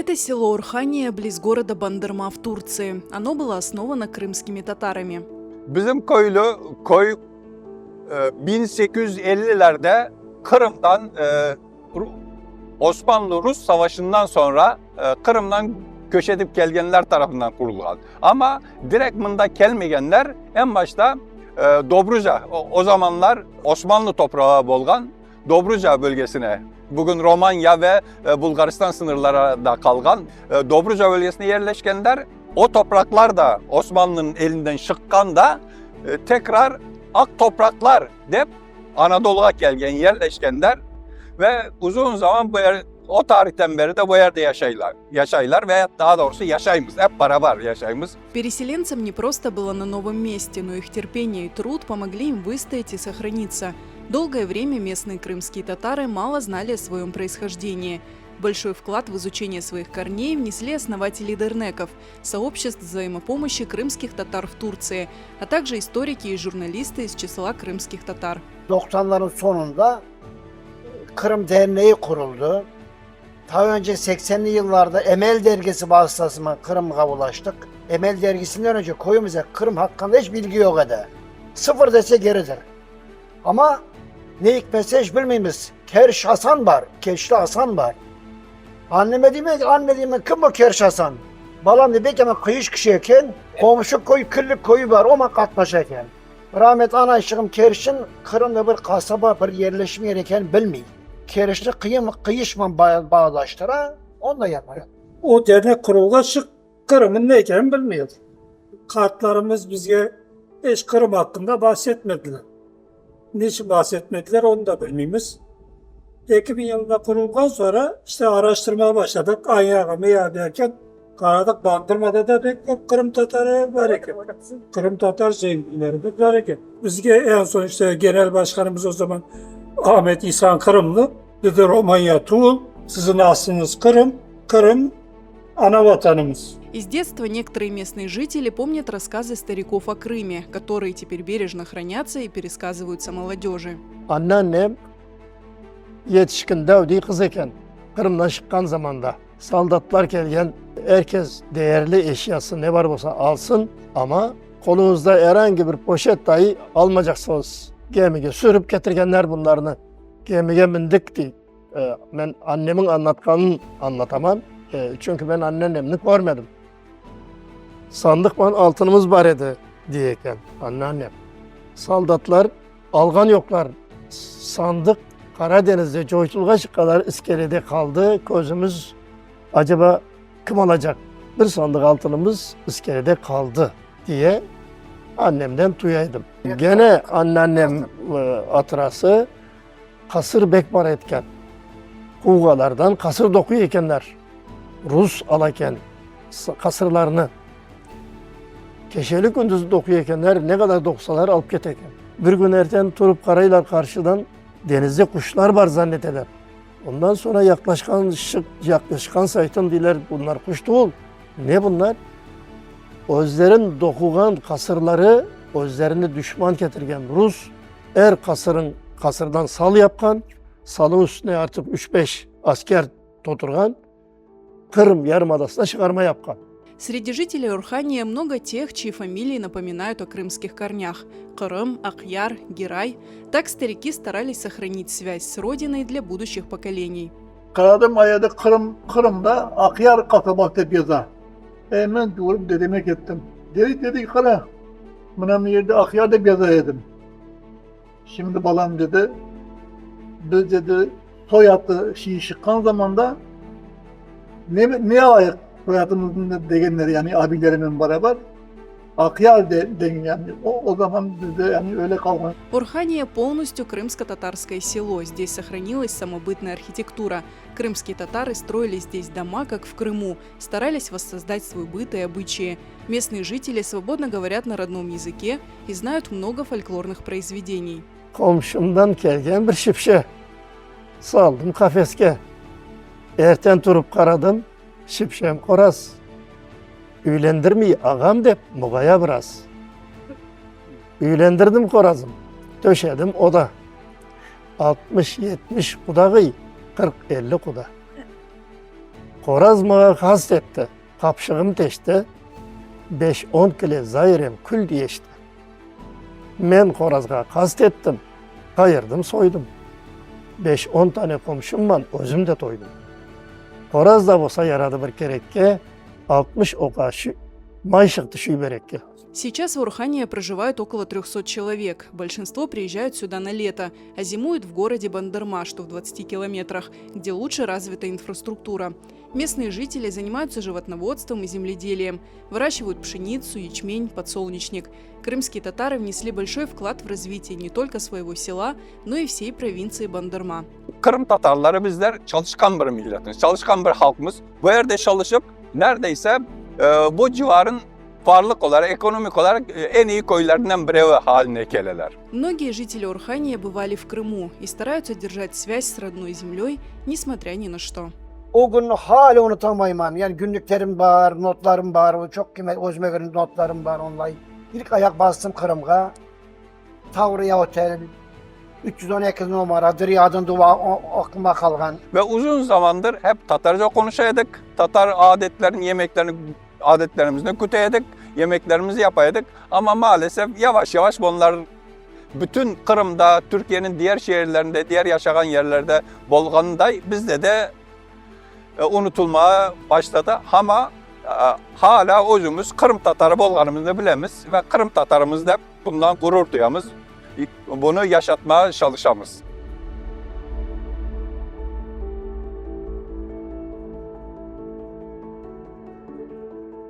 Это село Орхания близ города Бандырма в Турции. Оно было основано крымскими татарами. Bizim köylü, köy 1850-lerde Qırımdan Osmanlı-Rus savaşından soñra Qırımdan köç etip kelgenler tarafından qurulğan. Amma direkt mında kelmegenler, eñ başta Dobruca, o zamanlar Osmanlı toprağı bolğan Dobruca bölgesine, bugün Romanya ve Bulğaristan sıñırlarında qalğan Dobruca bölgesine yerleşkenler. O topraqlar da Osmanlınıñ elinden şıqqanda tekrar Aq topraqlar dep Anadoluğa kelgen, yerleşkenler ve uzun zaman bu yer, o tarihten beri de bu yerde yaşaylar, yaşaylar ve daa doğrusı yaşaymız, ep beraber yaşaymız. Переселенцам не просто было на новом месте, но их терпение и труд помогли им выстоять и сохраниться. Долгое время местные крымские татары мало знали о своем происхождении. Большой вклад в изучение своих корней внесли основатели дернеков, сообществ взаимопомощи крымских татар в Турции, а также историки и журналисты из числа крымских татар. 90'ların sonunda Kırım Derneği kuruldu. Ta önce 80'li yıllarda Emel Dergisi vasıtasıyla Kırım'a ulaştık. Emel Dergisi'nden önce köyümüze Kırım hakkında hiç bilgi yok idi. Sıfır dese geridir. Ama ne hikmetse hiç bilmeymiz. Kerş Hasan var, Keşli Hasan var. Anneme diyeyim ki, anne diyeyim kim bu Kerş Hasan? Balam diye belki ama kıyış kişi eken, komşu koy, Kirlik koyu var, o qatnaş eken. Rahmet anayşığım Kerş'in Kırım'da bir kasaba, bir yerleşim yeri eken bilmey. Kerişni qıyım, qıyışman bağdaştıra, onu da yapar. O dernek kurulğaç Kırım'ın ne ekenini bilmiyordu. Kartlarımız bizge hiç Kırım hakkında bahsetmediler. Niçin bahsetmediler onu da bilmeymiz. 2000 yılında kurulgan sonra işte araştırmaya başladık. Ayağa meya derken karadık Bandırma'da da pek çok Kırım Tatarı var eken. Kırım Tatar zenginleri de var eken. Bizge en son işte genel başkanımız o zaman Ahmet İhsan Kırımlı dedi Romanya Tuğul sizin aslınız Kırım. Kırım ana vatanımız. Из детства некоторые местные жители помнят рассказы стариков о Крыме, которые теперь бережно хранятся и пересказываются молодежи. Anneannem yetişkin devdiy qız eken. Qırımdan şıqqan zamanda soldatlar kelgen, er kes değerli eşyası ne bar bolsa alsın, amma qoluñızda er angi bir poşet dahi almacaqsıñız. Gemige sürip ketirgenler bunlarnı. Gemige mindik, dey. Men annemiñ añlatqanın añlatamam, çünki men anneannemni körmedim. Sandıqman altınımız bar edi, dey eken anneannem. Soldatlar alğan yoqlar. Sandıq Qara deñizde coytulğaç qadar iskelede qaldı, közümiz, aceba, kim alacaq? Bir sandıq altınımız iskelede qaldı, diye annemden tuyaydım. Gene anneannem hatırası. Qasır bek bar etken. Quvğalardan qasır doquy ekenler. Rus ala eken qasırlarnı. Keşeli kündüz doquy ekenler, ne qadar doqusalar alıp kete eken. Bir kün erten turıp qaraylar qarşıdan denizde quşlar bar zanneteler. Ondan sonra yaqlaşqan yaqlaşqan saytın deyler bunlar quş tuvul. Ne bunlar? Özlerin doquğan qasırları özlerine düşman ketirgen rus Er qasırıñ qasırdan sal yapqan, salın üstüne artıq üç-beş asker toturğan, Qırım yarımadasına çıqarma yapqan. Среди жителей Орхания много тех, чьи фамилии напоминают о крымских корнях: Кырым, Акъяр, Герай. Так старики старались сохранить связь с родиной для будущих поколений. Qaradım ayada Qırım, Qırımda Aqyar qasabası dep yaza. E, men cuvurıp dedeme kettim. Dedi, dedi ki, qara, mına bu yerde Aqyar dep yaza edim. Şimdi balam dedi, biz dedi, soyatı şiy şıqqan zamanda ne, ne alayıq soyatımıznı degenler, yani abilerimnen beraber. Aqyar de, degen yani, o, o zaman bizde yani öyle qalğan. Orhaniye полностью крымско-татарское село. Здесь сохранилась самобытная архитектура. Крымские татары строили здесь дома, как в Крыму, старались воссоздать свой быт и обычаи. Местные жители свободно говорят на родном языке и знают много фольклорных произведений. Qomşumdan kelgen bir şipşe saldım qafeske. Erten turıp qaradım, şipşem qoraz. Üylendirmey ağam dep muğaya biraz. Üylendirdim qorazım, töşedim oda. 60-70 qudağıy, 40-50 quda. Qoraz maña qast etti, qapşığım teşti, Beş-on kile zairem kül yeşti. Men qorazğa qast ettim, qayırdım soydım, Beş-on tane qomşumman özüm de toydım. Qoraz da bolsa yaradı bir kerekke, 60 oqa may şıqtı şüyberekke. Сейчас в Орхание проживают около 300 человек. Большинство приезжают сюда на лето, а зимуют в городе Бандырма, что в 20 километрах, где лучше развита инфраструктура. Местные жители занимаются животноводством и земледелием, выращивают пшеницу, ячмень, подсолнечник. Крымские татары внесли большой вклад в развитие не только своего села, но и всей провинции Бандырма. Kırım Tatarları bizler çalışkan bir milletimiz, çalışkan bir halkımız. Bu yerde çalışıp neredeyse e, bu civarın varlık olarak, ekonomik olarak e, en iyi köylerinden biri haline keleler. Многие жители Орхания бывали в Крыму и стараются держать связь с родной землей, несмотря ни на что. O günü hala unutamayım. Yani günlüklerim var, notlarım var. Çok kıymetli özüme göre notlarım var online. İlk ayak bastım Kırım'a. Tavriya Otel, 312 numara, Dryadın duva o, aklıma kalgan. Ve uzun zamandır hep Tatarca konuşaydık. Tatar adetlerini, yemeklerini, adetlerimizni küteydik, yemeklerimizi yapaydık. Ama maalesef yavaş yavaş bunlar bütün Kırım'da, Türkiye'nin diğer şehirlerinde, diğer yaşayan yerlerde bolğanday bizde de e, unutulmaya başladı. Ama e, hala özümüz Kırım Tatarı bolğanımızı bilemiz ve Kırım Tatarımız da bundan gurur duyamız. Bunu yaşatmaya çalışamız.